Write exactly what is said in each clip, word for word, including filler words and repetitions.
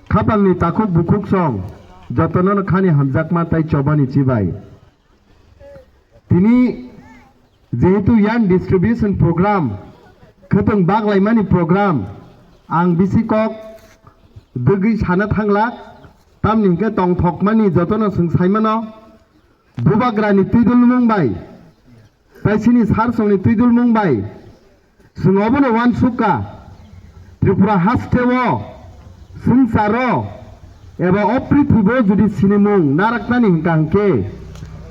Khapangni takhuk bukhuk song jotono khani hamjakma tei chobani chibai. Tini jehetu yarn distribution program, khwtwng baglaimani program, ang bisi kok dwgwi sana thanglak, tamni hwnkhe tongthokmani jotono chwng saimano, bubagrani twidulmung bai, tei chini sarsongni twidulmung bai, chwng obono uansukha, Tripura hasteo, swngcharo, eba o prithibo jodi sinimung naraknani hwnkha hwnkhe,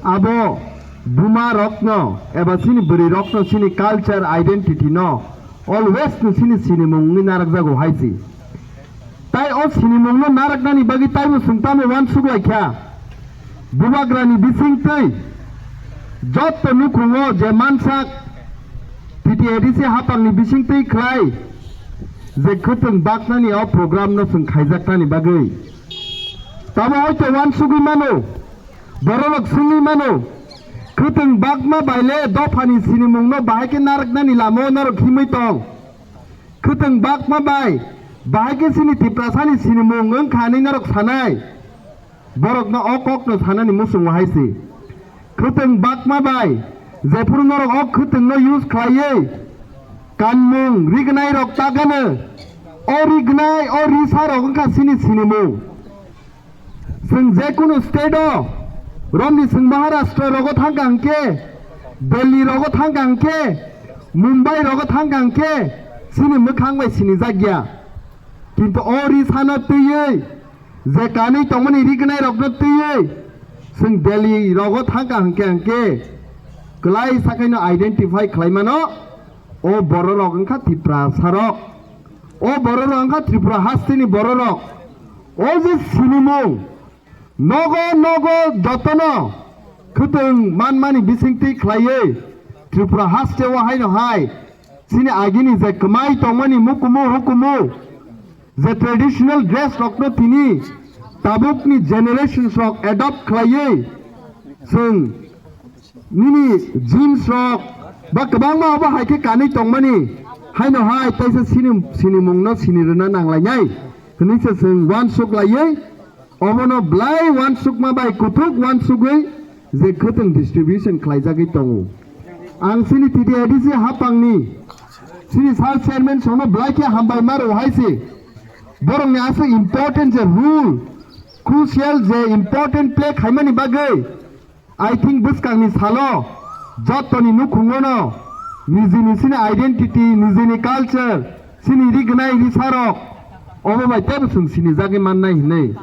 abo buma rokno eba chini bwrwi rokno chini culture identity no always no chini sinimung wngwi narakjago hai si. Tai o sinimungno naraknani bagwi taibo chwng tamo uansuk lai kha. Bubagrani bisingtwi jotto nukhungo je mansak T T A D C hapangni bisingtwi khlai je khwtwng baknani o program no chwng khaijaknani bagwi. Tamo hoito uansugwi mano, bororok swngwi mano, khwtwng bakma baile dophani sinimungno bahai khe naraknani lama o norok himwi tong. Khwtwng bakma bai bahai khe chini Tiprasani sinimung wngkha hinwi norok sanai. Borokno o kokno sanani muchungo hai se. Khwtwng bakma bai jephuru norok o khwtwngno use khlaiwi kanmung rignairok ta gano. O rignai, o risarok wngkha chini sinimung. Chwng jekunu state o, romni chwng Maharashtra rogo thangkha hwnkhe, Delhi rogo thangkha hwnkhe, Mumbai rogo thangkha hwnkhe, chini mwkhang bai sinijak ya. Kintu o risano twiwi, je kanwi tongmani rignai rokno twiwi, chwng Delhi rogo thangkha hwnkhe hwnkhe, kwlai sakhaino identify khlaimano, o bororok wngkha Tiprasarok. O bororok wngkha Tripura hasteni bororok. O je sinimung, nogo nogo jotono khwtwng manmani bisingtwi khlaiwi Tripura hasteo haino hai chini agini je kwmai tongmani mukumu hukumu, je traditional dress rokno tini tabukni generations rok adopt khlaiwi chwng nini jeans rok ba kwbangma obo hai khe kanwi tongmani haino hai taisa sini, sinimungno sini rwna nanglainai hwnwi se chwng uansuk laiwi obono belai uansukma bai kuthuk uansugwi je khwtwng distribution khlaijagwi tongo. Ang chini T T A D C hapangni chini sir chairman songno belai khe hambai ma rw hai se borokni aswk important je role, crucial je important play khaimani bagwi. I think bwskangni salo jottoni nukhungono nijini chini identity, nijini culture, chini rignai risarok obo bai teibo chwng sinijagwi mannai hinwi